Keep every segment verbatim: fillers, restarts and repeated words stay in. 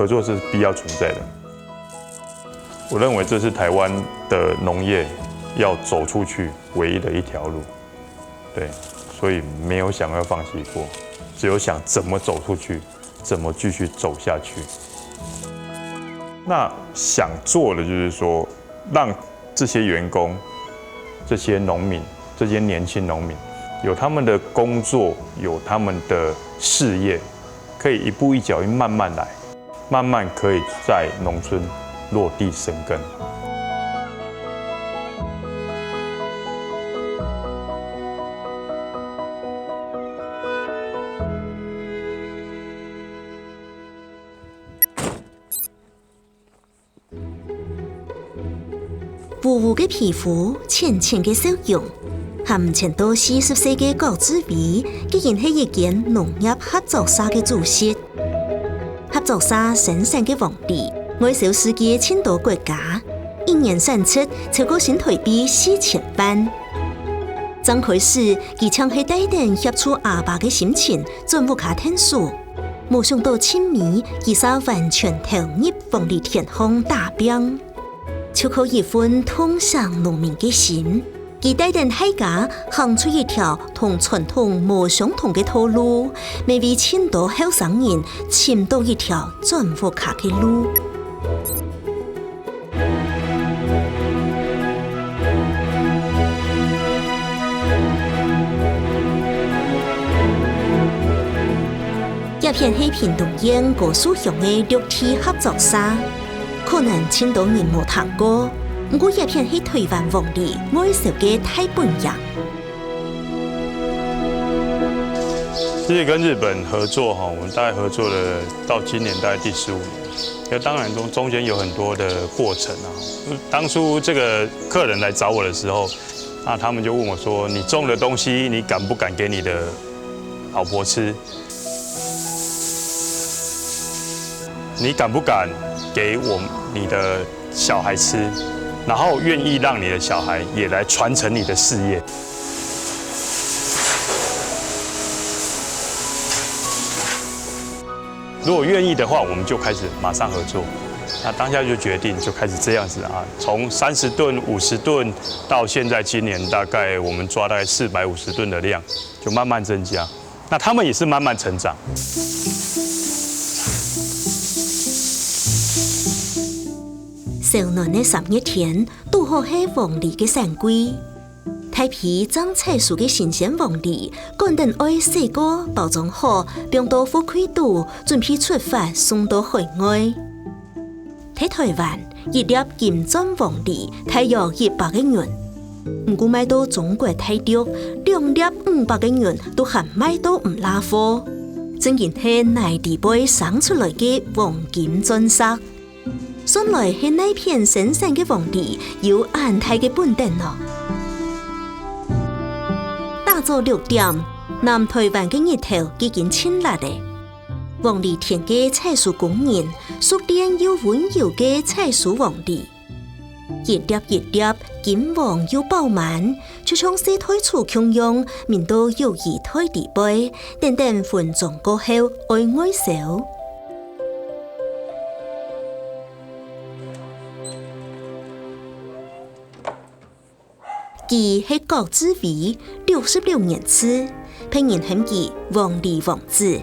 合作是必要存在的。我认为这是台湾的农业要走出去唯一的一条路。对，所以没有想要放弃过，只有想怎么走出去，怎么继续走下去。那想做的就是说，让这些员工、这些农民、这些年轻农民，有他们的工作，有他们的事业，可以一步一脚印慢慢来，慢慢可以在农村落地生根。烏烏个皮膚，淺淺个笑容，還毋曾到四十歲个郭志偉，既經係一間農業合作社个主席。合作社生產个黃梨，外銷世界盡多國家，一年產值超過新臺幣四千萬。正開始，佢淨係帶等協助阿爸个心情，轉屋下𢯭手。 無想到盡尾，佢煞完全投入黃梨田項打拚，就靠一份痛惜農民个心，佢帶等大家行出一條同傳統無相同个道路，乜為盡多後生人尋到一條轉屋下个路。 這片係屏東縣高樹鄉个綠地合作社，可能盡多人無聽過，毋過這片係臺灣黃梨外銷个大本營。其實跟日本合作哈，我們大概合作了到今年大概第十五年。那當然中，中間有很多的過程啊。當初這個客人來找我的時候，那他們就問我說：「你種的東西，你敢不敢給你的老婆吃？你敢不敢給我，你的小孩吃？然後願意讓你的小孩也來傳承你的事業？」 如果願意的話，我們就開始馬上合作。那當下就決定，就開始這樣子啊，從三十噸、五十噸，到現在今年大概我們抓大概四百五十噸的量，就慢慢增加。那他們也是慢慢成長。燒暖个三月天，堵好係黃梨个產季。 大批正採收个新鮮黃梨，趕等愛洗過、包裝好，放到貨櫃肚，準備出發送到海外。在臺灣，一粒金鑽黃梨大約一百個銀，毋過賣到中國大陸，兩粒五百個銀都還賣到毋罅貨，正經係泥裡背生出來个黃金鑽石。 算來係哪片生產个黃梨有恁大个本等哦。打早六點，南臺灣个日頭已經盡烈咧。黃梨田个採收工人，熟練又溫柔个採收黃梨，一粒一粒金黃又飽滿， 就像細袋鼠共樣，抿到友誼袋裡背，等等分裝過後愛外銷。佢係郭志偉，六十六年次，別人喊佢黃梨王子。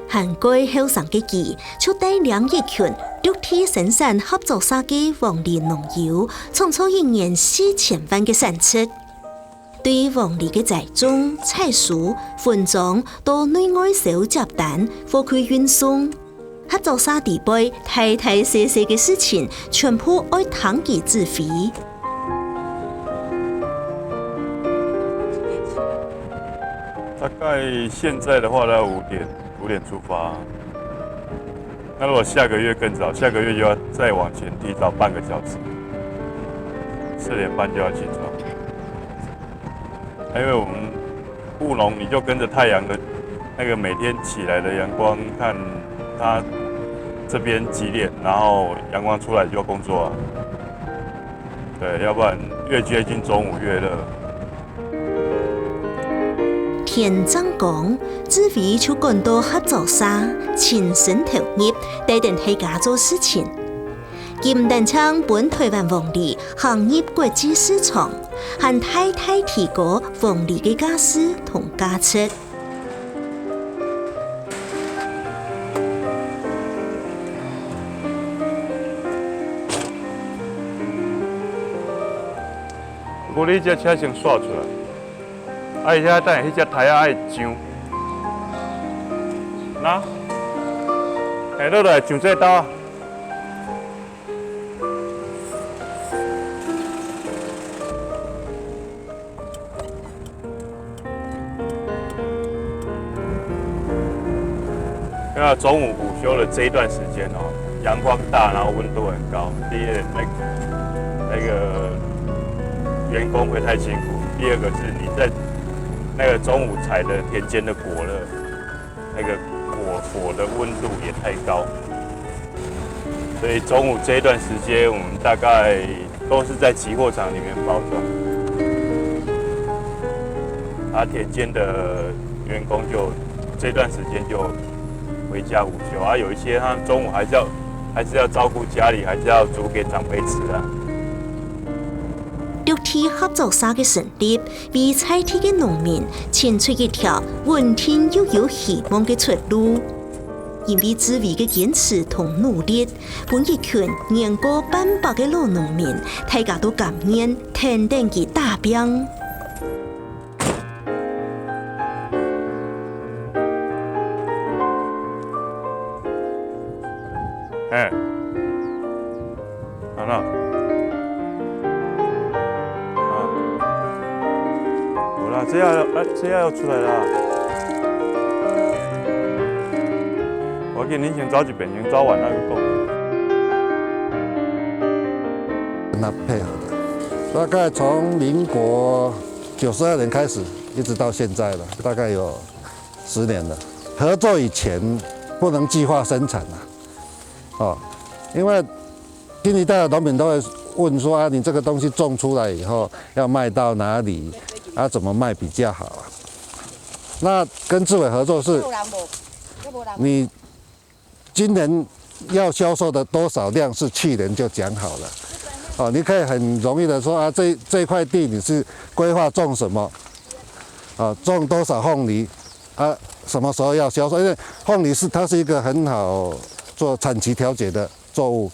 還蓋後生个佢，就帶領一群綠地生產合作社个黃梨農友，創造一年四千萬个產值。對黃梨个栽種、採收、分裝到內外銷接單、貨櫃運送，合作社裡背大大細細个事情，全部愛聽佢指揮。 大概現在的話，大概五點，五點出發。那如果下個月更早，下個月就要再往前提早半個小時，四點半就要起床。因為我們務農，你就跟著太陽的那個每天起來的陽光，看它這邊幾點，然後陽光出來就工作啊。 對，要不然越接近中午越熱。天現正講，志偉就趕到合作社，親身投入，帶等大家做事情。佢毋單淨分臺灣黃梨行入國際市場，還大大提高黃梨个價數同價值。 毋過你這車先徙出來，啊，而且等下彼隻梯仔愛上。吶，下落來上這兜啊。 那中午午休的這一段時間哦，陽光大，然後溫度很高。第一，那，那個員工會太辛苦；第二個是你在那個中午採的田間的果樂，那個火，火的溫度也太高。所以中午這一段時間，我們大概都是在集貨場裡面包裝。啊，田間的員工就這段時間就回家午休，啊，有一些他中午還是要，還是要照顧家裡，還是要煮給長輩吃啊。綠地合作社个成立，為在地个農民尋出一條穩定又有希望个出路。因為志偉个堅持同努力， 分一群年過半百个老農民，大家都甘願跈等佢打拚。哎，安娜，啊，好啦，這下要，哎，這下要出來啦。我給您先找幾 本營早晚那個夠。跟他配合的，大概從民國九十二年開始，一直到現在了，大概有十年了。合作以前不能計劃生產啊，哦，因為新一代的農民都會問說啊，你這個東西種出來以後要賣到哪裡啊？怎麼賣比較好啊？那跟志偉合作是，你 今年要銷售的多少量是去年就講好了。哦，你可以很容易的說啊，這，這塊地你是規劃種什麼？啊，種多少鳳梨？啊，什麼時候要銷售？因為鳳梨是，它是一個很好做產期調節的作物，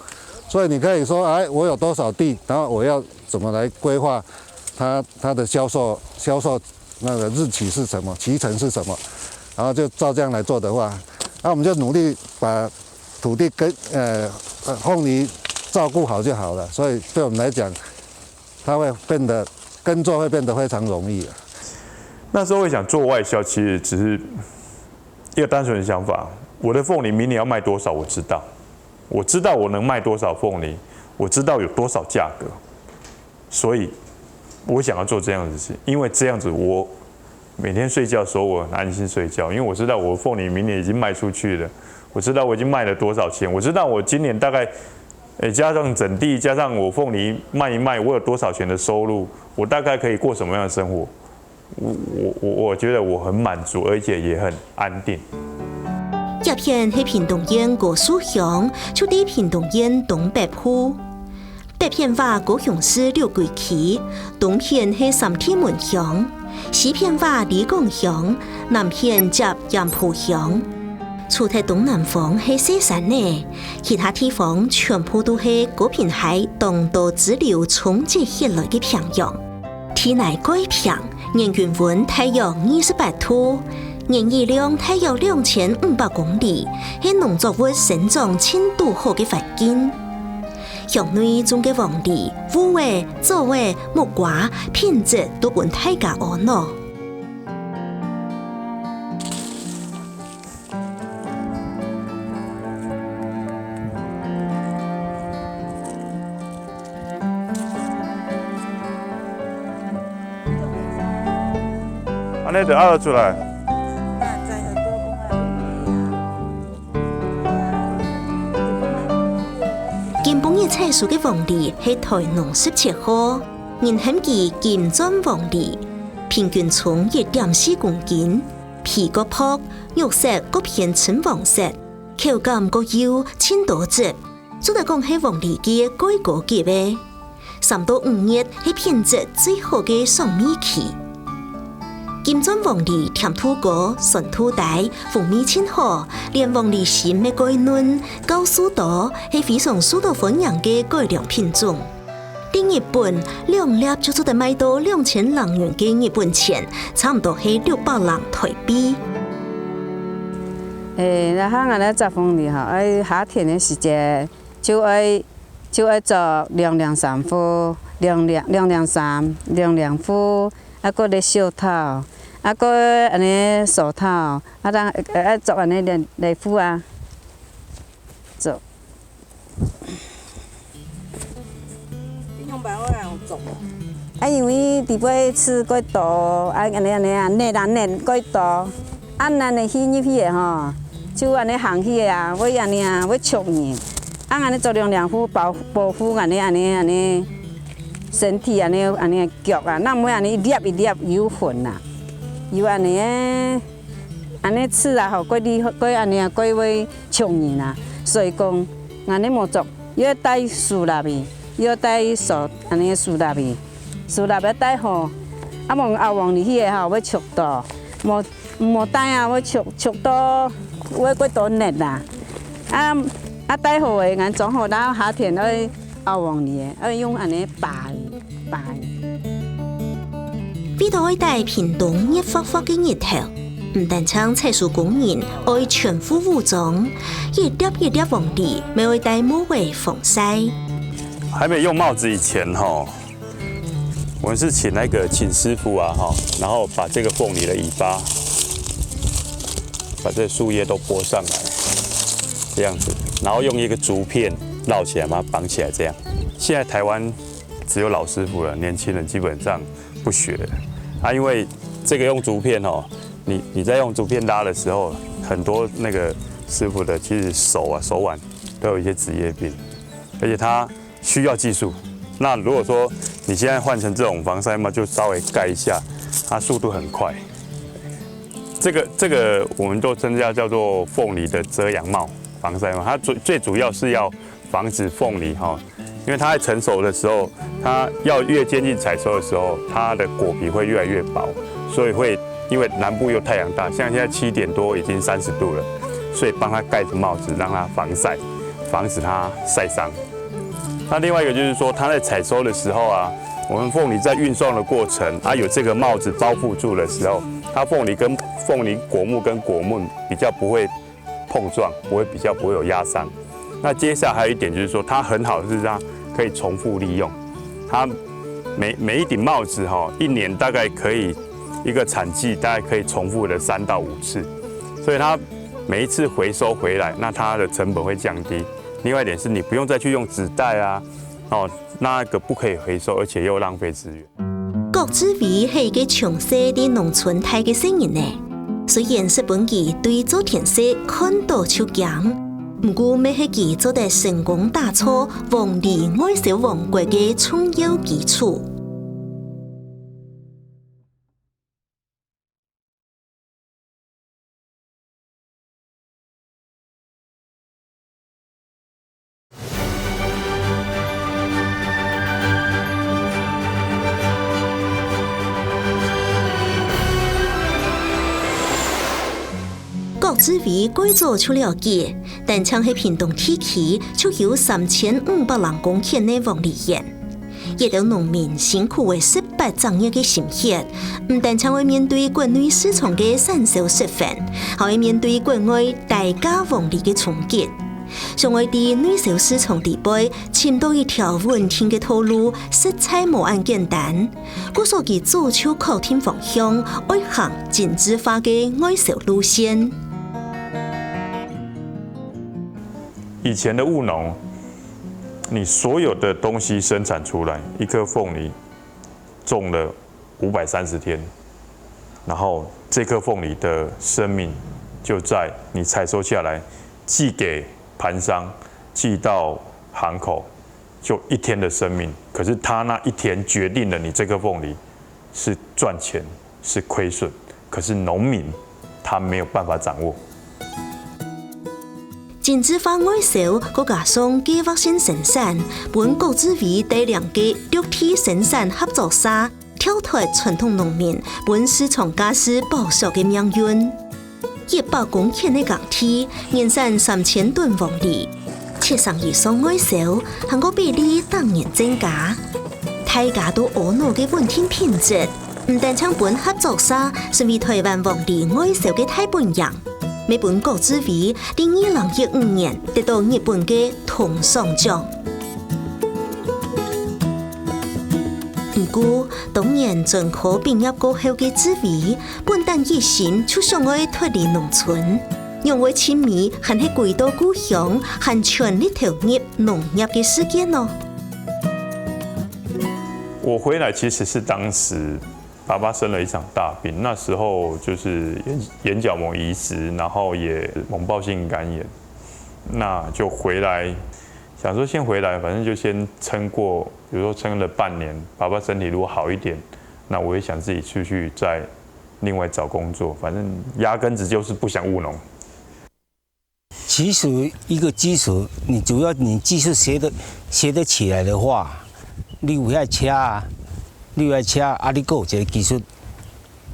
所以你可以說，哎，我有多少地，然後我要怎麼來規劃它，它的銷售，銷售 那個日期是什麼，期程是什麼，然後就照這樣來做的話，那我們就努力把土地跟，呃，呃，鳳梨照顧好就好了。所以對我們來講，它會變得，耕作會變得非常容易啊。那時候會想做外銷，其實只是一個單純的想法。我的鳳梨明年要賣多少，我知道，我知道我能賣多少鳳梨，我知道有多少價格。 所以我想要做這樣的事情，因為這樣子我每天睡覺的時候我很安心睡覺，因為我知道我鳳梨明年已經賣出去了，我知道我已經賣了多少錢，我知道我今年大概，誒，加上整地，加上我鳳梨賣一賣，我有多少錢的收入，我大概可以過什麼樣的生活。 我，我，我，我覺得我很滿足，而且也很安定。這片係屏東縣高樹鄉，就在屏東縣東北部。北片倚高雄市六龜區，東片係三地門鄉，西片倚里港鄉，南片接鹽埔鄉。除忒東南方係細山仔，其他地方全部都係高屏溪當多支流沖積起來个平洋。 地泥蓋平，年均溫大約二十八度，年雨量大約兩千五百公里，係農作物生長盡堵好个環境。鄉內種个黃梨、芋仔、棗仔、木瓜，品質都分大家阿𧩣。 恁樣就挖出來。今晡日採收个黃梨係臺農十七號，人喊佢金鑽黃梨。平均重一點四公斤，皮較薄，肉色較偏深黃色，口感較幼，盡多汁，做得講係黃梨个最高級个。三到五月係品質最好个賞味期。金鑽黃梨甜度高、酸度低、風味盡好，連黃梨心乜蓋嫩，高樹多，係非常受到歡迎个改良品種。 在日本，兩粒就做得賣到兩千零銀个日本錢，差毋多係六百零台幣。誒，這下𠊎兜摘紅梨吼，愛夏天个時節，就愛就愛做兩領衫褲，兩領兩領衫，兩領褲，啊，過來袖套，啊，過恁呢手套，啊，當愛做恁呢來來褲啊，做。 你用白話來做。啊，因為底背刺蓋多，啊，恁呢恁呢啊，net啊net蓋多，啊，恁呢去入去个吼，就恁呢行去个啊，會恁呢啊，會刺人。啊，恁呢做兩領褲保保護恁呢恁呢恁呢身體恁呢恁呢腳啊，哪毋會恁呢一粒一粒有痕啊，有恁呢个。 恁呢刺啊吼，過厲害，過恁呢啊，過會刺人啊。所以講，𠊎呢無著，又愛戴手lapy，又愛戴手，恁呢手lapy，手lapy愛戴好。啊，無拗黃梨去个吼，會刺到，無無戴啊，會刺刺到，會過多net啊。啊啊，戴好个，𠊎裝好，然後夏天愛 拗黃梨个，愛用恁呢拔拔。為著愛戴屏東熱發發个日頭，毋單淨採收工人愛全副武裝，一粒一粒黃梨乜愛戴帽仔防曬。還沒用帽子以前吼，我們是請那個請師傅啊，哈，然後把這個鳳梨的尾巴，把這樹葉都剝上來，這樣子，然後用一個竹片繞起來，把它綁起來，這樣。 現在台灣只有老師傅了，年輕人基本上不學了。啊，因為這個用竹片哦，你你在用竹片拉的時候，很多那個師傅的其實手啊手腕都有一些職業病，而且他需要技術。那如果說你現在換成這種防曬帽，就稍微蓋一下，它速度很快。這個這個我們都稱它叫做鳳梨的遮陽帽、防曬帽，它最最主要是要防止鳳梨哈，因為它在成熟的時候，它要越接近採收的時候，它的果皮會越來越薄，所以會因為南部又太陽大，像現在七點多已經三十度了，所以幫它蓋著帽子，讓它防曬，防止它曬傷。那另外一個就是說，它在採收的時候啊，我們鳳梨在運送的過程啊，有這個帽子包覆住的時候，它鳳梨跟鳳梨果木跟果木比較不會碰撞，不會比較不會有壓傷。那接下來還有一點就是說，它很好的是它可以重複利用，它每每一頂帽子哈，一年大概可以一個產季大概可以重複的三到五次，所以它每一次回收回來，那它的成本會降低。另外一點是你不用再去用紙袋啊，哦，那個不可以回收，而且又浪費資源。 郭志偉係一個從細在農村大个細人仔，雖然細本佢對做田事看著就驚，毋過乜係佢做得成功打造黃梨外銷王國个重要基礎。 郭志偉蓋早就了解，單淨係屏東地區就有三千五百零公頃个黃梨園。 這兜農民辛苦个十八隻月个心血，毋單淨愛面對國內市場个產銷失衡，還愛面對國外低價黃梨个衝擊。想愛在內銷市場裡背尋著一條穩定个道路，實在無恁簡單。故所佢早就確定方向，愛行精緻化个外銷路線。以前的務農，你所有的東西生產出來，一顆鳳梨種了五百三十天，然後這顆鳳梨的生命就在你採收下來，寄給盤商，寄到行口，就一天的生命。可是它那一天決定了你這顆鳳梨是赚钱是亏损，可是农民他没有办法掌握。精致化外销，再加上計劃性生產，分郭志偉帶領个綠地生產合作社跳脫傳統農民分市場價數剝削个命運。一百公頃个耕地，年產三千噸黃梨，七成以上外銷，還過比例逐年增加。大家都阿腦个穩定品質，毋單淨分合作社成為台灣黃梨外銷个大本營，也分郭志偉在二零一五年得到日本个銅賞獎。毋過，當年專科畢業過後个志偉，本旦一心就想愛脫離農村，仰會盡尾還係歸到故鄉，還全力投入農業个世界呢？我回来其实是当时爸爸生了一场大病，那时候就是眼眼角膜移植，然后也脓包性肝炎，那就回来想说先回来，反正就先撑过，比如说撑了半年，爸爸身体如果好一点，那我也想自己出去再另外找工作，反正压根子就是不想务农。其实一个基础，你主要你技术学得学得起来的话，你有遐车啊，你有遐车啊，你够有一个技术，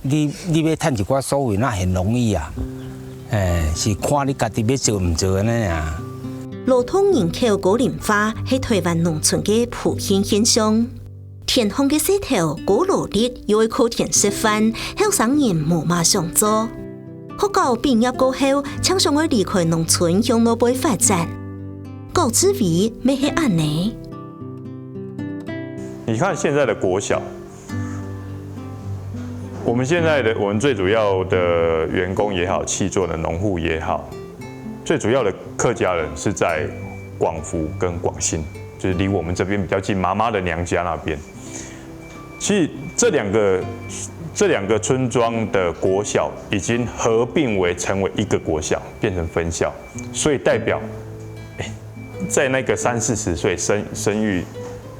你你要趁一寡所费，那很容易啊。哎，是看你家己要做毋做安尼啊。劳动人口高龄化係台灣農村个普遍現象。田項个事頭高勞力又愛靠田食飯，後生人無麼想做。學校畢業過後，淨想愛離開農村向外背發展。高志偉乜係恁呢。你看现在的国小，我们现在的我们最主要的员工也好，契作的农户也好，最主要的客家人是在广福跟广兴，就是离我们这边比较近，妈妈的娘家那边。其实这两个这两个村庄的国小已经合并为成为一个国小，变成分校，所以代表，哎，在那个三四十岁生生育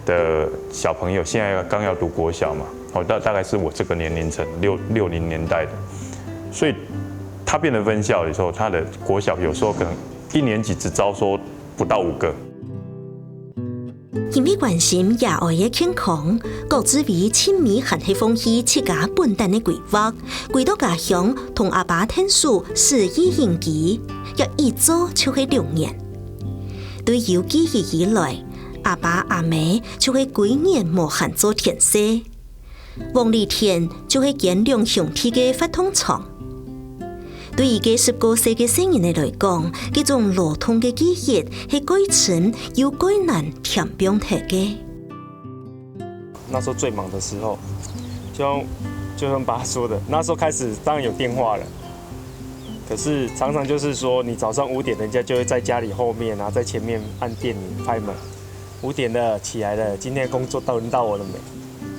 的小朋友，现在刚要读国小嘛，哦，大大概是我这个年龄层六六零年代的，所以他变成分校的时候，他的国小有时候可能一年级只招收不到五个。因為關心爺哀个健康，高志偉盡尾還係放棄自家本旦个規劃，歸到家鄉同阿爸𢯭手駛二型機，也一做就係六年。對有記憶以來，阿爸阿姆就係歸日無閒做田事。黃梨田就係間兩兄弟个活動場。 對一個十過歲个細人仔來講，這種勞動个記憶係蓋深又蓋難添放忒个。那時候最忙的時候，就像就像爸說的，那時候開始當然有電話了，可是常常就是說，你早上五點，人家就會在家裡後面啊，在前面按電鈴拍門，五點了，起來了，今天工作到輪到我了沒？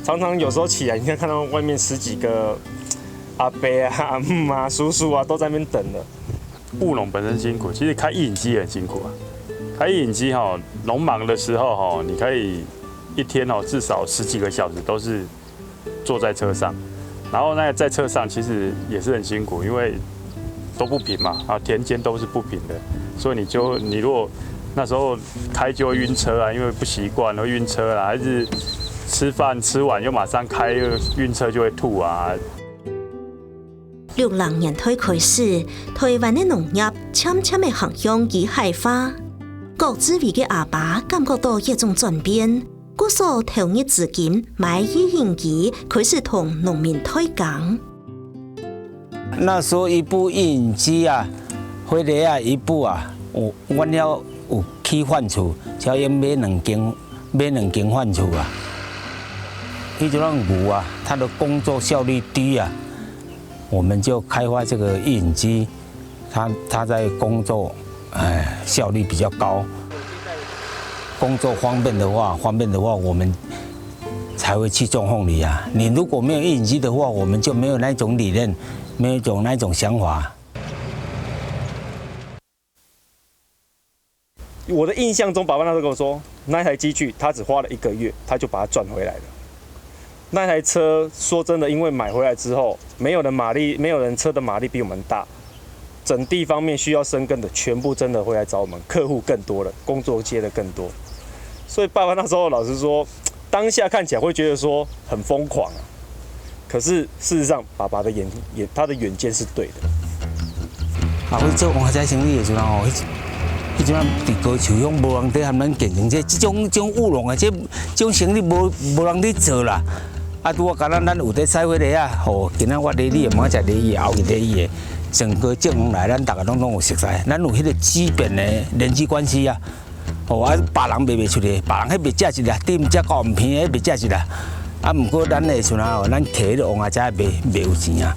常常有時候起來，你看看到外面十幾個阿伯啊、阿姆啊、叔叔啊都在那邊等了。务农本身辛苦，其实开一引机也很辛苦啊。开一引机哈，农忙的时候哈，你可以一天哦至少十几个小时都是坐在车上，然后那在车上其实也是很辛苦，因为都不平嘛，啊田间都是不平的，所以你就你如果那时候开就会晕车啊，因为不习惯会晕车啦，还是吃饭吃完又马上开，晕车就会吐啊。六零年代開始，台灣个農業漸漸个行向機械化。高志偉个阿爸感覺到這種轉變，故所投入資金買一引機，開始同農民對工。那時候一部一引機啊，回來啊一部啊，有阮了有起番薯，才用買兩間買兩間番薯啊。彼種牛啊，它的工作效率低啊，我们就开发这个一引机，它它在工作，哎，效率比较高，工作方便的话，方便的话，我们才会去种凤梨啊。你如果没有一引机的话，我们就没有那种理念，没有一种那种想法。我的印象中，爸爸那时候跟我说，那台机具他只花了一个月，他就把它赚回来了。那台车说真的，因为买回来之后，没有人马力，没有人车的马力比我们大，整地方面需要深耕的，全部真的会来找我们，客户更多了，工作接的更多。所以爸爸那时候老实说，当下看起来会觉得说很疯狂啊，可是事实上，爸爸的眼眼他的远见是对的。 啊，我做王家生理的时陣吼，迄迄陣仔，佇高樹鄉無人咧和咱競爭，這這種這種烏龍的，這這種生理無無人咧做啦。啊，拄好敢若咱有咧採花梨啊，吼，今仔我梨，你也毋好食梨，後日梨，整個種來，咱大家攏攏有熟悉，咱有迄個基本的人際關係啊。 吼，啊，別人賣袂出去，別人迄賣食一粒，店食到毋平，迄賣食一粒。啊，毋過咱的時陣啊，咱提迄个王阿姐賣賣有錢啊。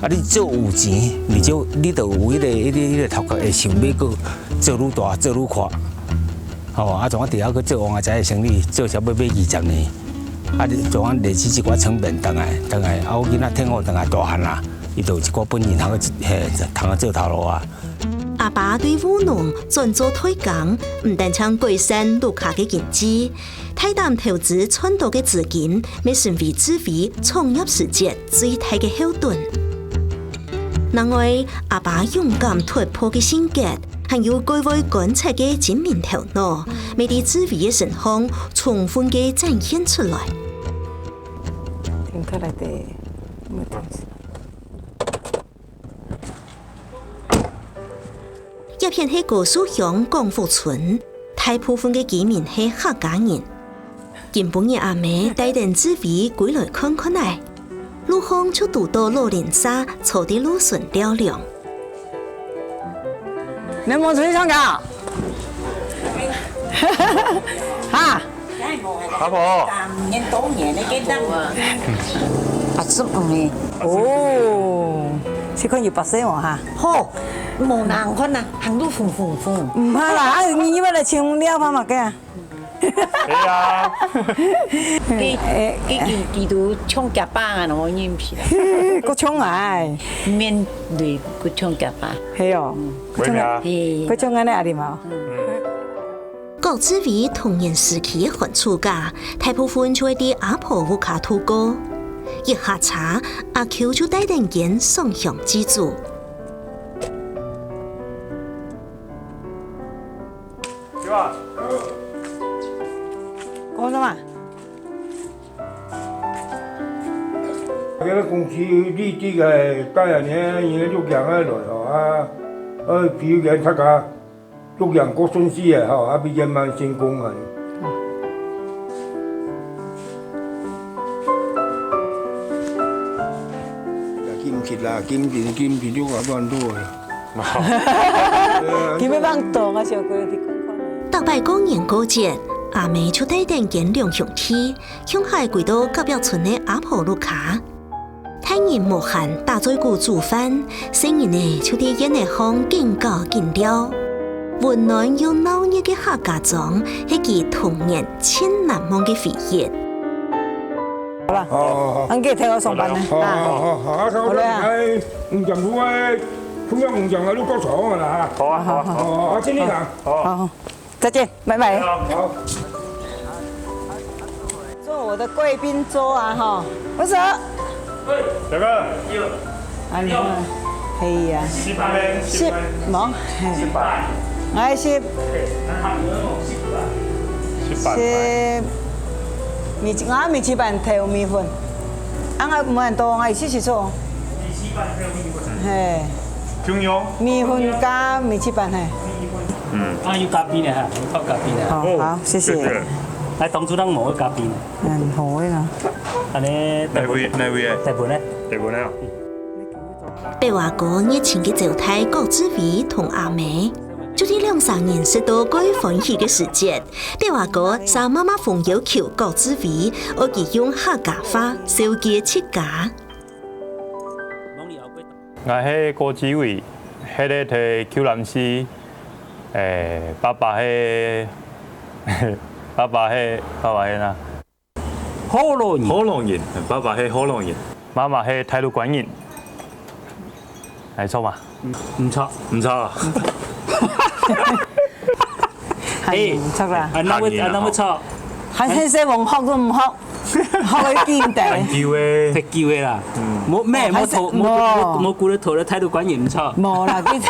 啊，你做有錢，你就你就有迄个迄个迄个頭殼會想欲个做愈大，做愈闊。吼，啊，總啊，佇遐去做王阿姐的生理，做差不多欲二十年。啊，你總啊，累積一寡成本轉來，轉來，啊，我囡仔聽好轉來大漢啦，伊就有一寡本錢通去嘿，通去做頭路啊。 阿爸對務農轉做代工，毋單淨改善屋下个經濟，大膽投資賺到个資金，乜成為志偉創業時節最大个後盾。另外，阿爸勇敢突破个性格，還有改會觀察个精明頭腦，乜在志偉个身上充分个展現出來。停下來的，沒有東西。 這片係高樹鄉廣福村，大部分个居民係客家人。今晡日阿姆帶等志偉歸來看看仔，路項就堵到老鄰舍坐在路脣尞涼。你們出去唱歌啊？哈？ 阿婆。啊，這毋係。哦，這款有白色哦哈。好，無人看啊，行路風風風。毋怕啦，啊，你你要來唱尞拍麼个啊？可以啊。佢佢佢佢都唱夾板啊，我認識啦。夠唱啊！面對，佢唱夾板。係哦。會咩啊？係。佢唱恁呢啊，你嘛？ 郭志偉童年時期个寒暑假，大部分就會在阿婆屋下度過。一下車，阿舅就帶等間上香祭祖。講什麼？ 該个公司綠地个，帶人呢，人家就行下來吼啊，呃，比如講大家 逐樣過順序个吼，啊，比較慢成功啊。金錢啦，金錢，金錢就搞亂多了。今日放東啊，小哥，你看看。逐擺過年過節，阿姆就帶等間兩兄弟，共下歸到隔壁村个阿婆屋下。 大人無閒打嘴鼓煮飯，細人仔就在院仔項緊搞緊尞。溫暖又鬧熱个客家庄，係佢童年盡難忘个回憶。好啦，好，好，好。恁佢聽我上班呢，好，啊。好，好，好，啊，好，好啦。哎，五點鐘啊，中央五點啊，就到場了啦，哈。好啊，好啊。好，啊，盡力啦。好。好，好。 再見，拜拜。好。做我的貴賓桌啊，哈，不是。大哥。啊，你看，可以啊。十八，十八。十，喏，嘿。十八。哎，十。十八。十，米，啊，米七板豆米粉。啊，我毋會多，我一次一次做。米七板豆米粉。嘿。中央。米粉加米七板，嘿。 嗯。啊，有咖啡呢，哈，有泡咖啡呢。好，哦，好，謝謝。謝謝。來，當初人無个咖啡呢。嗯，好个啦。恁呢，哪位，哪位个？大本呢？大本个哦。伯華哥熱情个招待郭志偉同阿姆，就在兩儕人食到蓋歡喜个時節，伯華哥煞默默奉要求郭志偉，愛佢用客家話紹介自家。 𠊎係郭志偉，歇在舊南市，誒，爸爸係，爸爸係，爸爸係哪？學老人。學老人，爸爸係學老人。媽媽係大陸官人。係著無？毋著。毋著啊。係，毋著啦。啊，哪會，啊，哪會著？還係細人學都毋學。好个記毋得。忒久个。忒久个啦。無咩，無拖，無無無顧咧拖咧態度管也毋錯。無啦，佢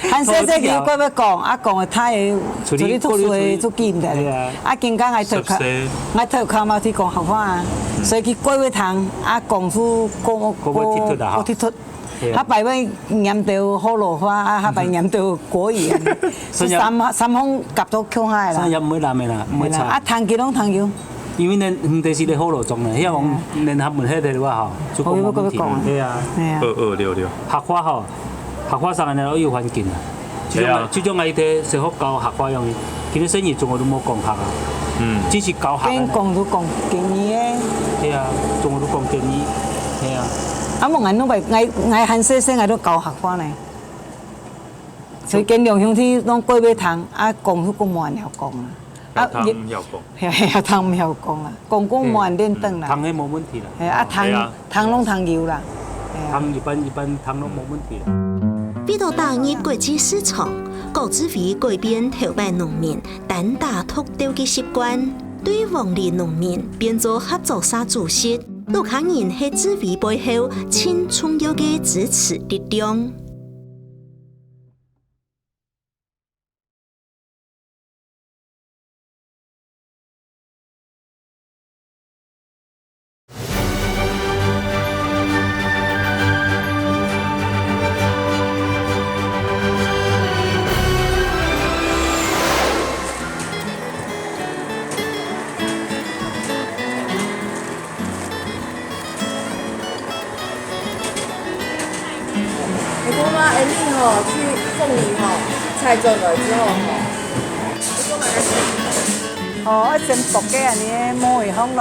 還細細佢過要講，啊講个他也出去讀書个就記毋得。對啊。啊，今天還特考，還特考嘛去講客話啊，所以佢過要聽，啊講出過過過過忒脫啊，吼。過忒脫。對啊。下擺會念到學老話，啊下擺念到國語，所以三三方夾到共下啦。所以也毋會難个啦，毋會差。啊，聽久攏聽久。 因為咱毋得是咧學老莊呢，遐往咱學問遐个話吼，就講無問題。對啊。對啊。二二六六。客話吼，客話上來有環境啊。就像對啊。就像𠊎一个小學教客話樣，今日生意中國都無講客啊。嗯。只是教客啊。邊講都講國語个。對啊，中國都講國語。對啊。啊，無𠊎都袂，𠊎𠊎還細細，𠊎都教客話呢。所以跟兩兄弟攏過要聽，啊，講都講無人曉講啊。 啊，曉聽毋曉講。曉聽毋曉講啊，講講無人認得啦。聽係無問題啦。係啊，聽，對啊。聽攏聽有啦。係啊。聽一般一般聽攏無問題啦。為著打入國際市場，郭志偉改變頭擺農民單打獨鬥个習慣，對黃梨農民變做合作社主席。老客人係志偉背後盡重要个支持力量。 你講啦，恁樣吼，去鳳梨吼，採轉來之後吼，你講哪個？哦，愛先剝个恁樣，毛會紅咯，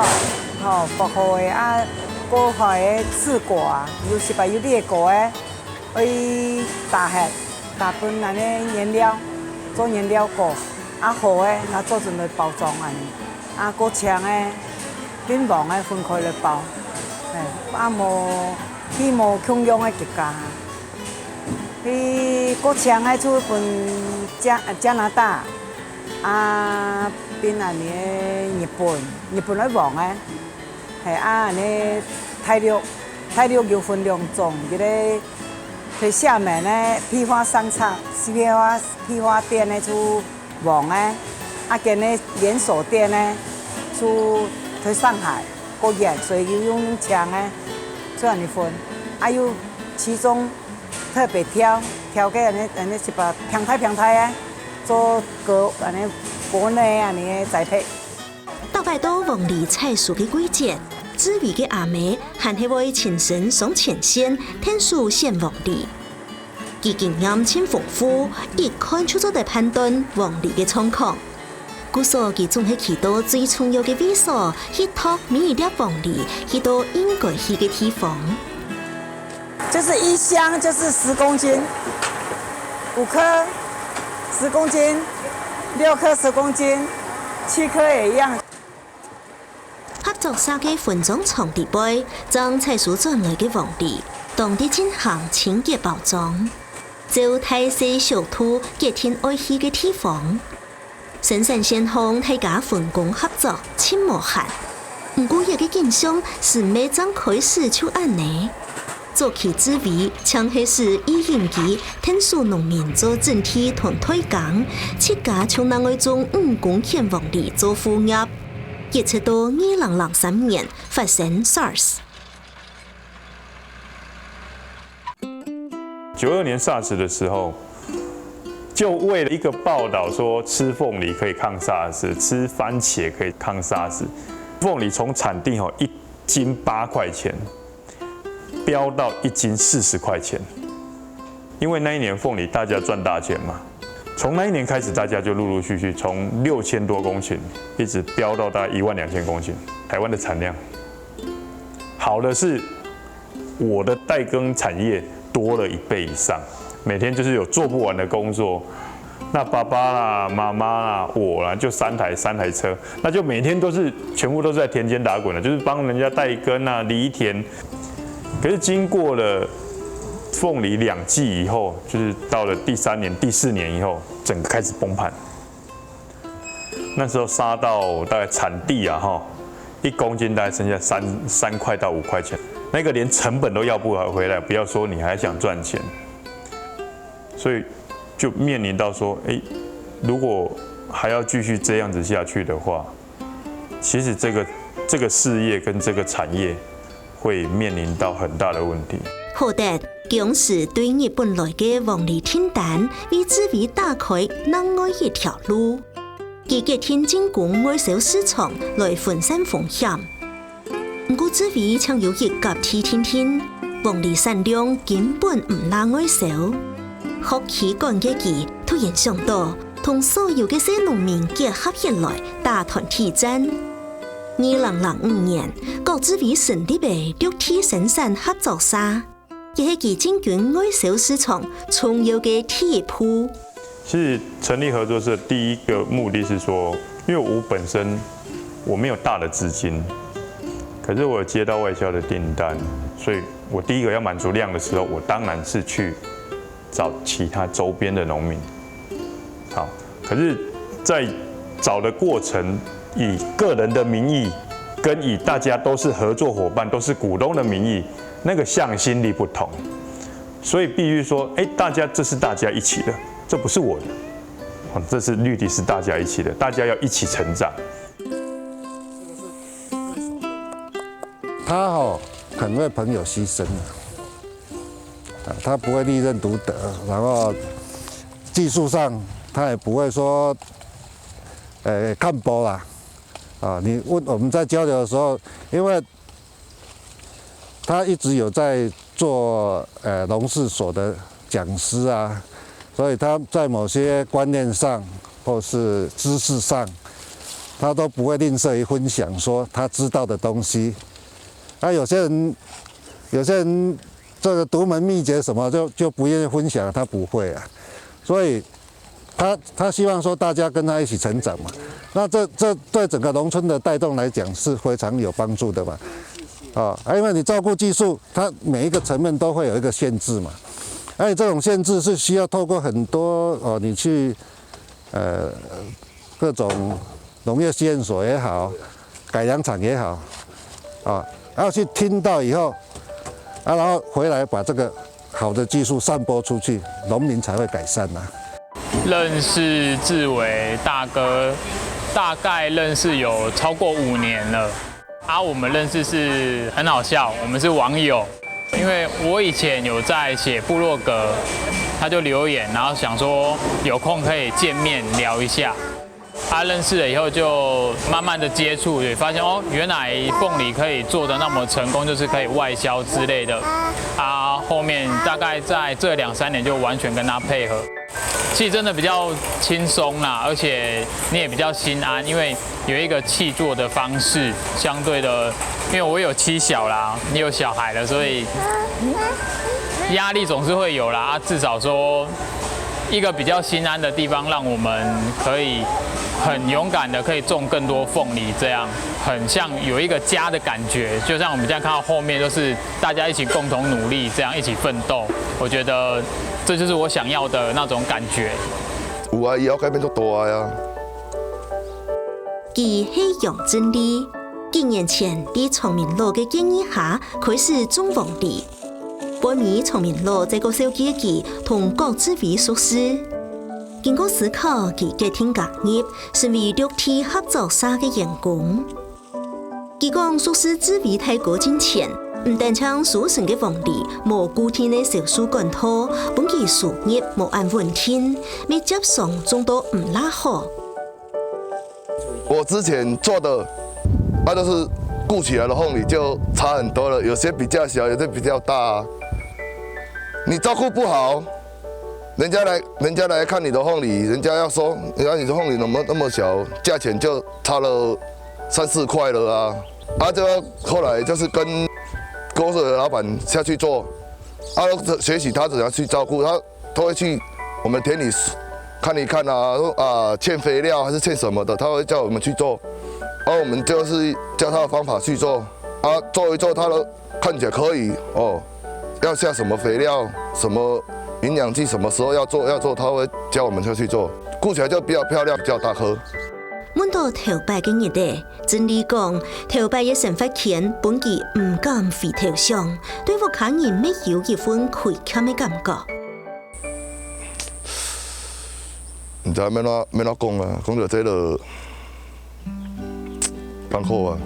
吼，剝好个啊，過好个刺果啊，有時擺有裂果个，愛打忒，打分恁樣原料，做原料果，啊好个，拿做準備包裝恁樣。 啊，過青个、變黃个分開來包，嘿，啊無，去無共樣个結果。去過青个就分加加拿大，啊，變恁樣个日本，日本个黃个，嘿，啊，恁樣大陸，大陸有分兩種，一個在廈門个批發商場，批發批發店个就 黃个，啊，跟个連鎖店呢，就在上海過遠，所以就用青个，就恁樣分。啊，又其中特別挑，挑个恁樣，恁樣一把平大平大个，做國，恁樣國內恁樣个栽培。逐擺到黃梨採收个季節，志偉个阿姆還係會親身上前線，𢯭手選黃梨。 佢經驗盡豐富，一看就做得判斷黃梨个狀況。故所佢總係去到最重要个位所，去擇每一粒黃梨，去到應該去个地方。就是一箱就是十公斤，五顆十公斤，六顆十公斤，七顆也一樣。 合作社个分裝廠底背，將採收轉來个黃梨，當地進行清潔包裝，照大細小度決定愛去个地方。生產線項大家分工合作，盡無閒。毋過這个景象，係毋係正開始就恁呢？ 早期志偉淨係使育嬰機𢯭手農民做整地同代耕，自家就另外種五公頃黃梨做副業。一直到二零零三年發生SARS。九二年SARS的時候，就為了一個報道說吃鳳梨可以抗SARS，吃番茄可以抗SARS，鳳梨從產地吼一斤八塊錢， 飆到一斤四十塊錢。因為那一年鳳梨大家賺大錢嘛，從那一年開始，大家就陸陸續續從六千多公頃一直飆到大概一萬兩千公頃，台灣的產量。好的是，我的代耕產業多了一倍以上，每天就是有做不完的工作， 那爸爸啦、媽媽啦、我啦，就三台三台車，那就每天都是全部都是在田間打滾的，就是幫人家代耕啊、犁田。可是經過了鳳梨兩季以後，就是到了第三年、第四年以後，整個開始崩盤。那時候殺到大概產地啊，哈，一公斤大概剩下三三块到五块钱，那个连成本都要不回来，不要说你还想赚钱。所以就面临到说，诶，如果还要继续这样子下去的话，其实这个这个事业跟这个产业会面临到很大的问题。好得，公司對日本來个黃梨訂單，為志偉打開另外一條路。佢決定進軍外銷市場來分散風險。毋過志偉淨有一甲地定定，黃梨產量根本毋罅外銷。學企管个佢突然想到，同所有个細農民結合起來，打團體戰。二零零五年，郭志偉成立个綠地生產合作社，也係佢進軍外銷市場重要个第一步。其实成立合作社第一个目的是说，因为我本身我没有大的资金，可是我有接到外销的订单，所以我第一个要满足量的时候，我当然是去找其他周边的农民。好，可是，在找的过程，以个人的名义跟以大家都是合作伙伴、都是股东的名义，那个向心力不同，所以必须说，哎，大家这是大家一起的，这不是我的，哦，这是绿地是大家一起的，大家要一起成长。他吼很为朋友牺牲啊，啊，他不会立任独得，然后技术上他也不会说，呃，看薄啦，啊，你问我们在交流的时候，因为他一直有在做呃农事所的讲师啊，所以他在某些观念上或是知识上，他都不会吝啬于分享说他知道的东西。那有些人，有些人这个独门秘诀什么就就不愿意分享，他不会啊，所以他他希望说大家跟他一起成长嘛。那这这对整个农村的带动来讲是非常有帮助的嘛。啊，因为你照顾技术，它每一个层面都会有一个限制嘛。而且这种限制是需要透过很多哦，你去呃各种农业试验所也好，改良场也好，啊，要去听到以后，啊，然后回来把这个好的技术散播出去，农民才会改善呐、认识志伟大哥，大概认识有超过五年了。啊，我们认识是很好笑，我们是网友，因为我以前有在写部落格，他就留言，然后想说有空可以见面聊一下。他认识了以后，就慢慢的接触，也发现哦，原来凤梨可以做的那么成功，就是可以外销之类的。啊，后面大概在这两三年就完全跟他配合。其实真的比较轻松啦，而且你也比较心安，因为有一个契作的方式，相对的，因为我有妻小啦，也有小孩了，所以压力总是会有啦。啊，至少说一个比较心安的地方，让我们可以很勇敢的可以种更多凤梨，这样很像有一个家的感觉。就像我们这样看到后面都是大家一起共同努力，这样一起奋斗，我觉得这就是我想要的那种感觉。有啊，以后改变足大啊。佢係楊振利，幾年前在長明老个建議下開始種黃梨。背尾長明老再過紹介佢同郭志偉熟識。經過思考，佢決定加入，成為綠地合作社个員工。佢講熟識志偉大哥進前，毋單淨收成个黃梨無固定个銷售管道，分佢收入無恁穩定，乜輒常種到毋罅好。我之前做的，它都是顾起来的凤梨就差很多了，有些比较小，有些比较大啊。你照顾不好，人家来人家来看你的凤梨，人家要说，你看你的凤梨怎么那么小，价钱就差了三四块了啊。啊，这个后来就是跟公司的老板下去做，啊，学习他怎样去照顾他，他会去我们田里看一看啊，说啊欠肥料还是欠什么的，他会叫我们去做，啊，我们就是教他的方法去做，啊，做一做他的看起来可以哦，要下什么肥料、什么营养剂，什么时候要做要做，他会教我们下去做，顾起来就比较漂亮，比较大颗。目到頭擺个日仔，真理講，頭擺个生活圈分佢毋敢回頭想，對屋下人乜有一份虧欠个感覺。毋知愛怎，愛怎講啊，講到這就艱苦啊。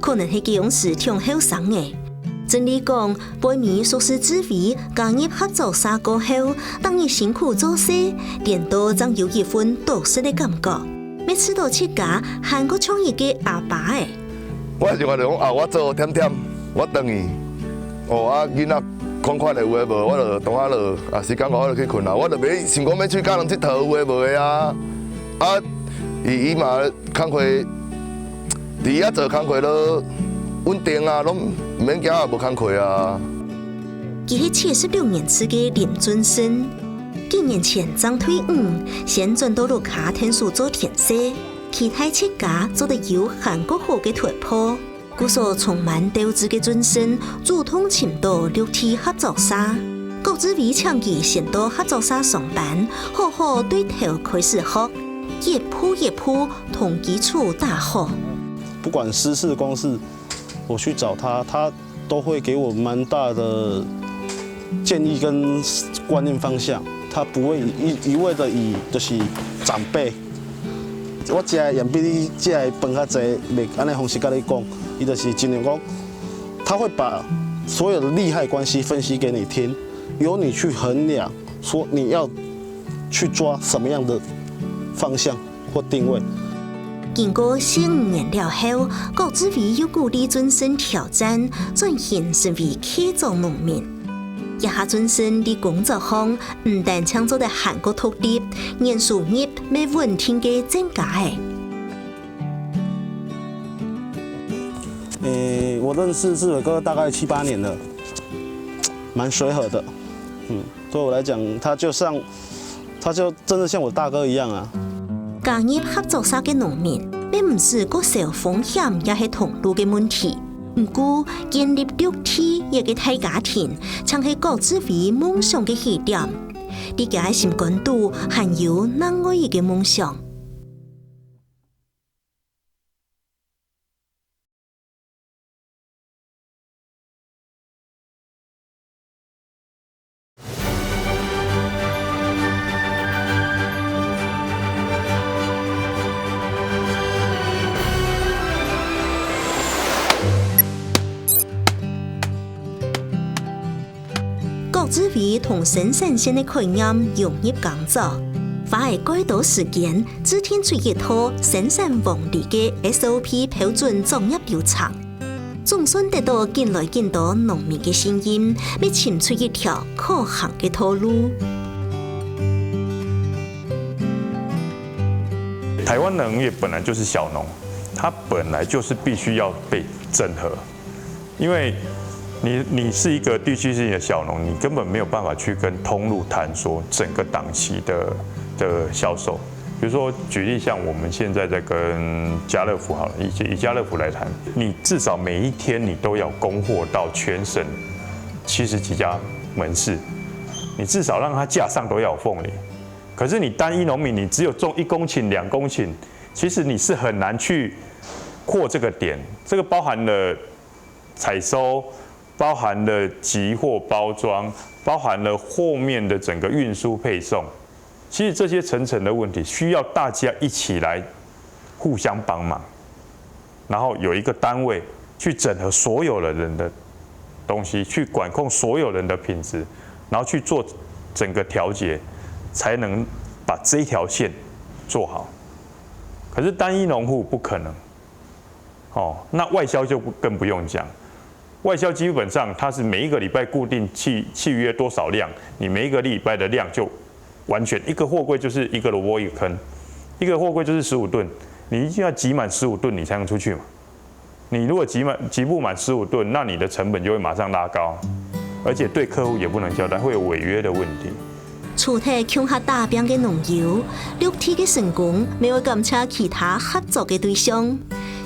可能係該央時忒後生了。真理講，背尾熟事之位加入合作社過後，逐日辛苦做事，顛倒正有一份踏實个感覺，乜試著自家還過像一個阿爸仔。我係想講啊，我做甜甜，我轉去，哦啊，囡仔款款个有的無，我就當下就啊時間到我就去睏啊，我就袂想講欲出去佮人𨑨迌有的無的啊。啊，伊伊嘛 工課，佇遐做工課咯，穩定啊，攏毋免驚啊，無工課啊。佢係七十六年次个林俊生，幾年前正退伍，先轉到屋下𢯭手做田事，期待自家做得有還過好个突破。故所充滿鬥志个俊生，主動尋到綠地合作社。郭志偉請佢先到合作社上班，好好對頭開始學，一步一步 同基礎打好。不管私事公事，我去找他，他都會給我蠻大的建議跟觀念方向。他不會一一味的以就是長輩，我食的鹽比你食的飯較濟，袂按呢方式跟你講，伊就是盡量講，他會把所有的利害關係分析給你聽，由你去衡量，說你要去抓什麼樣的方向。 或定位。經過十五年了後，郭志偉又鼓勵俊生挑戰，轉型成為契作農民。這下俊生在工作上，毋單淨做得還過獨立，年收入乜穩定个增加了。誒，我認識志偉哥大概七八年了，蠻隨和的，嗯，對我來講，他就像，他就 真的像我大哥一樣啊。加入合作社个農民，並毋係過少風險也係通路个問題。毋過，建立綠地這個大家庭，正係郭志偉夢想个起點。在佢个心肝肚，還有另外一個夢想。 郭志偉同生產線个概念融入工作，花了蓋多時間制定出一套生產黃梨个S O P標準作業流程。 總算得到緊來緊多農民个信任，乜尋出一條可行个道路。台灣農業本來就是小農，它本來就是必須要被整合，因為你，你是一個地區性的小農，你根本沒有辦法去跟通路談說整個檔期的，的銷售。 比如說，舉例像我們現在在跟家樂福好了，以，以家樂福來談，你至少每一天你都要供貨到全省七十幾家門市，你至少讓它架上都要有鳳梨。可是你單一農民，你只有種一公頃、兩公頃，其實你是很難去擴這個點。這個包含了採收，包含了集貨包裝，包含了後面的整個運輸配送。 其實這些層層的問題需要大家一起來互相幫忙，然後有一個單位去整合所有的人的東西，去管控所有人的品質，然後去做整個調節，才能把這一條線做好。可是單一農戶不可能，哦，那外銷就不，更不用講。 外銷基本上它是每一個禮拜固定契，契約多少量，你每一個禮拜的量就完全，一個貨櫃就是一個蘿蔔一個坑，一個貨櫃就是十五噸，你一定要擠滿十五噸你才能出去嘛。你如果擠滿，擠不滿十五噸，那你的成本就會馬上拉高，而且對客戶也不能交代，會有違約的問題。 除忒共下打拚个農友，綠地个成功乜愛感謝其他合作个對象。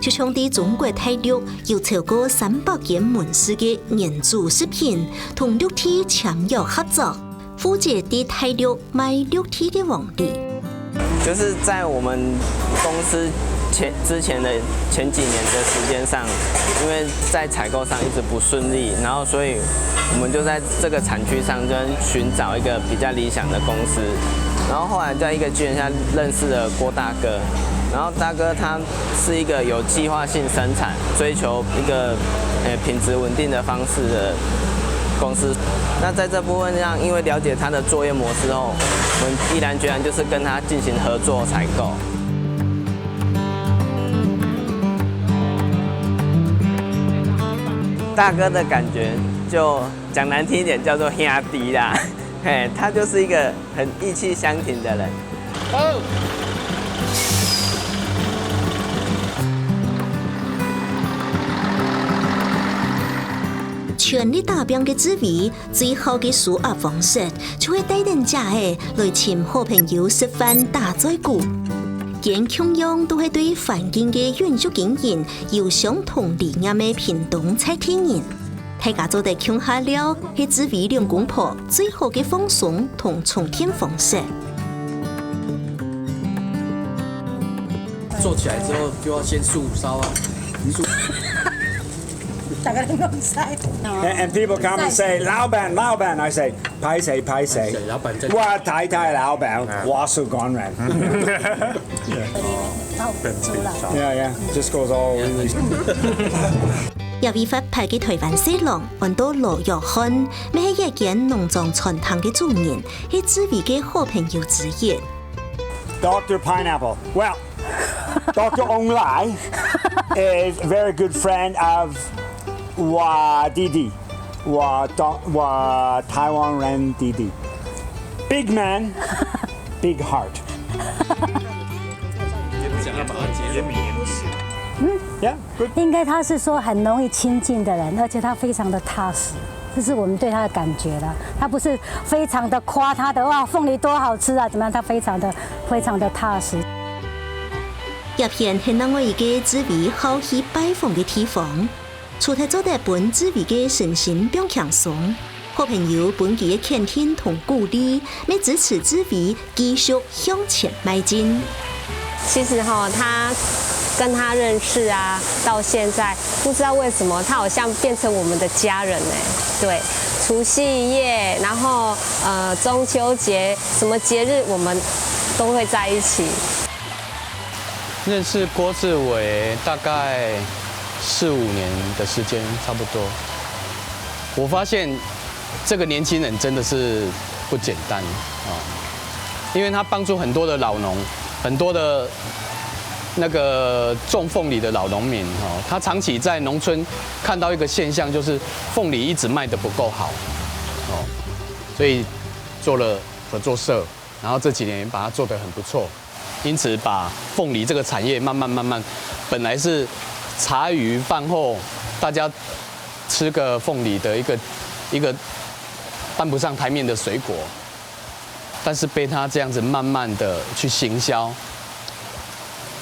就像在中國大陸有超過三百間門市个原主食品同綠地簽約合作，負責在大陸賣綠地个黃梨。就是在我们公司前之前的前几年的时间上，因为在采购上一直不顺利，然后所以我们就在这个产区上就寻找一个比较理想的公司，然后后来在一个机缘下认识了郭大哥，然后大哥他是一个有计划性生产、追求一个呃品质稳定的方式的公司。那在这部分上，因为了解他的作业模式后，我们毅然决然就是跟他进行合作采购。大哥的感觉就讲难听一点，叫做兄弟啦，嘿，他就是一个很意气相挺的人。全力打拚个志偉，最好个舒壓方式，就係帶等姐仔來尋好朋友食飯打嘴鼓。佢等共樣都係對環境个永續經營有相同理念个屏東在地人。大家做得共下尞，係志偉兩公婆最好个放鬆同充電方式。做起来之后就要先速烧啊，速。大家都用晒。 And, and people come and say, 老闆, 老闆. I say, 拍谁, 拍谁. 老板在。我太太老闆, 我是工人. 然后煮了。 Yeah, yeah. Just goes all. 這位發牌个台灣細郎，安到羅約翰，乜係這間農莊餐廳个主人，係志偉个好朋友之一。 Doctor Pineapple. Well, Doctor Ong Lai is a very good friend of 我弟弟, 我, 我台湾人弟弟. Big man, big heart. 也不想要把它结束。 Yeah, good. 应该他是说很容易亲近的人，而且他非常的踏实，这是我们对他的感觉啦。他不是非常的夸他的哇凤梨多好吃啊怎么样，他非常的非常的踏实。 這片係另外一個志偉好去拜訪个地方，除忒做得分志偉个身心放輕鬆，好朋友分佢个肯定同鼓勵，乜支持志偉繼續向前邁進。其实哈，他跟他认识啊，到现在不知道为什么，他好像变成我们的家人哎。对，除夕夜，然后呃中秋节，什么节日我们都会在一起。认识郭志伟大概四五年的时间，差不多。我发现这个年轻人真的是不简单啊、因为他帮助很多的老农，很多的那个种凤梨的老农民哦，他长期在农村看到一个现象，就是凤梨一直卖得不够好哦，所以做了合作社，然后这几年把它做得很不错，因此把凤梨这个产业慢慢慢慢，本来是茶余饭后大家吃个凤梨的一个一个搬不上台面的水果，但是被他这样子慢慢的去行销，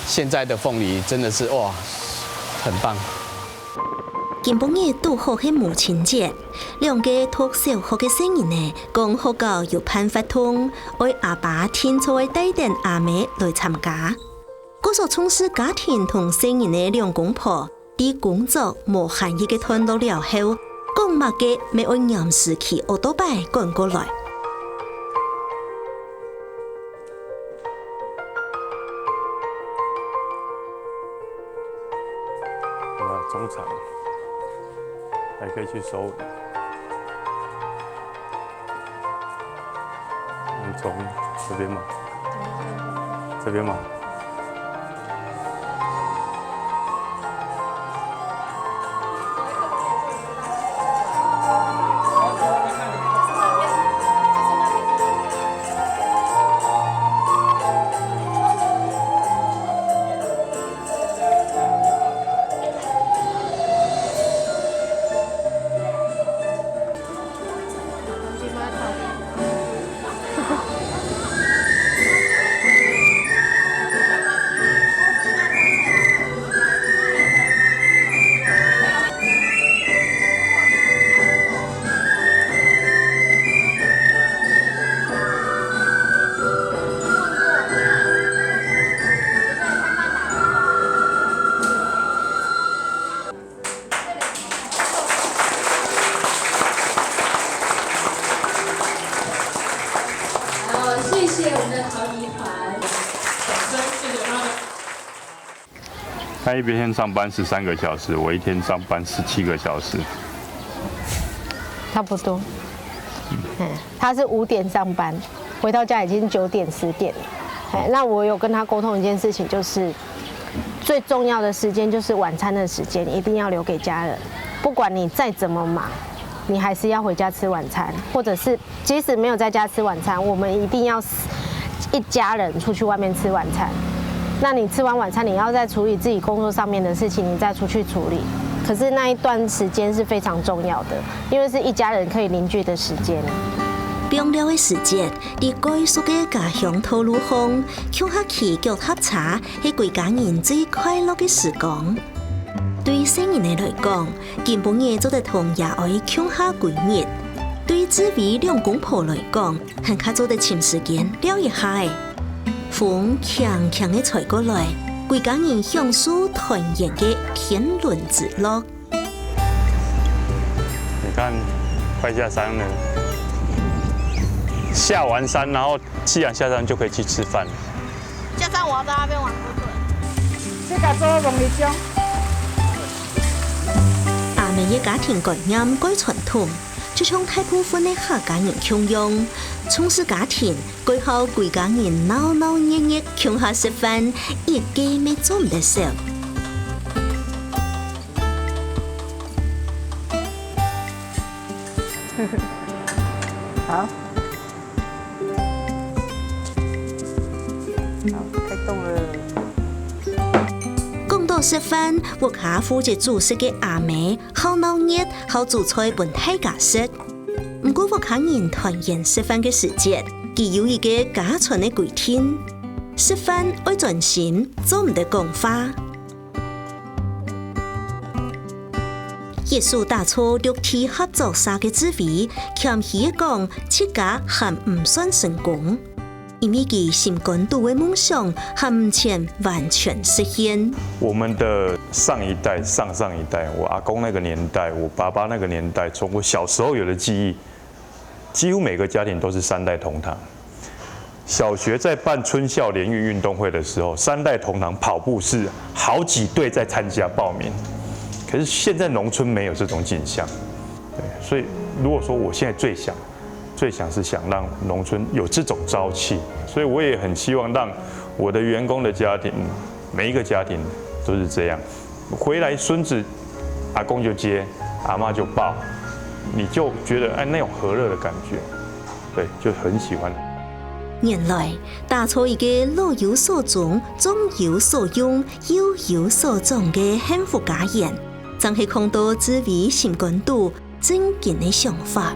现在的凤梨真的是哇，很棒。今晡日堵好係母親節，兩個讀小學个細人仔講學校有辦活動，愛阿爸定著愛帶等阿姆來參加。故所重視家庭同細人仔兩公婆，在工作無閒日个段落了後，講麼个乜愛黏時騎奧多拜趕過來。 啊，中场还可以去收尾。我们从这边嘛，这边嘛。他一天上班十三个小时，我一天上班十七个小时。差不多。嗯，他是五点上班，回到家已经九点十点了。哎，那我有跟他沟通一件事情，就是最重要的时间就是晚餐的时间，一定要留给家人。不管你再怎么忙，你还是要回家吃晚餐，或者是即使没有在家吃晚餐，我们一定要一家人出去外面吃晚餐。那你吃完晚餐，你要再处理自己工作上面的事情，你再出去处理。可是那一段时间是非常重要的，因为是一家人可以凝聚的时间。放尞个時節，在快速个家鄉道路項，共下騎腳踏車係歸家人最快樂个時光。對細人仔來講，今晡日做得同爺哀共下歸日；對志偉兩公婆來講，還較做得尋時間尞一下仔。風輕輕个吹過來，歸家人享受團圓个天倫之樂。你看，快下山了，下完山，然后既然下山就可以去吃饭了。下山我要在那边玩狗腿。自家做梦一种。阿姆个家庭觀念蓋傳統，就像大部分个客家人共樣，重視家庭，蓋好歸家人鬧鬧熱熱共下食飯，一個乜做毋得少。好。 講到食飯，屋下負責煮食个阿姆，好鬧熱，好煮菜分大家食。毋過屋下人團圓食飯个時節，佢有一個家傳个規定：食飯愛專心，做毋得講話。 一手打造六T合作社个志偉，謙虛个講，自家還毋算成功，因為佢心肝肚个夢想還毋曾完全實現。我们的上一代、上上一代，我阿公那个年代、我爸爸那个年代，从我小时候有的记忆，几乎每个家庭都是三代同堂。小学在办春校联运运动会的时候，三代同堂跑步是好几队在参加报名。可是现在农村没有这种景象，对，所以如果说我现在最想，最想是想让农村有这种朝气，所以我也很希望让我的员工的家庭，每一个家庭都是这样。回来孙子，阿公就接，阿妈就抱，你就觉得哎那种和乐的感觉。 对，就很喜欢。原來，打造一個老有所終、壯有所用、幼有所長个幸福家園，正係囥到志偉心肝肚真經个想法。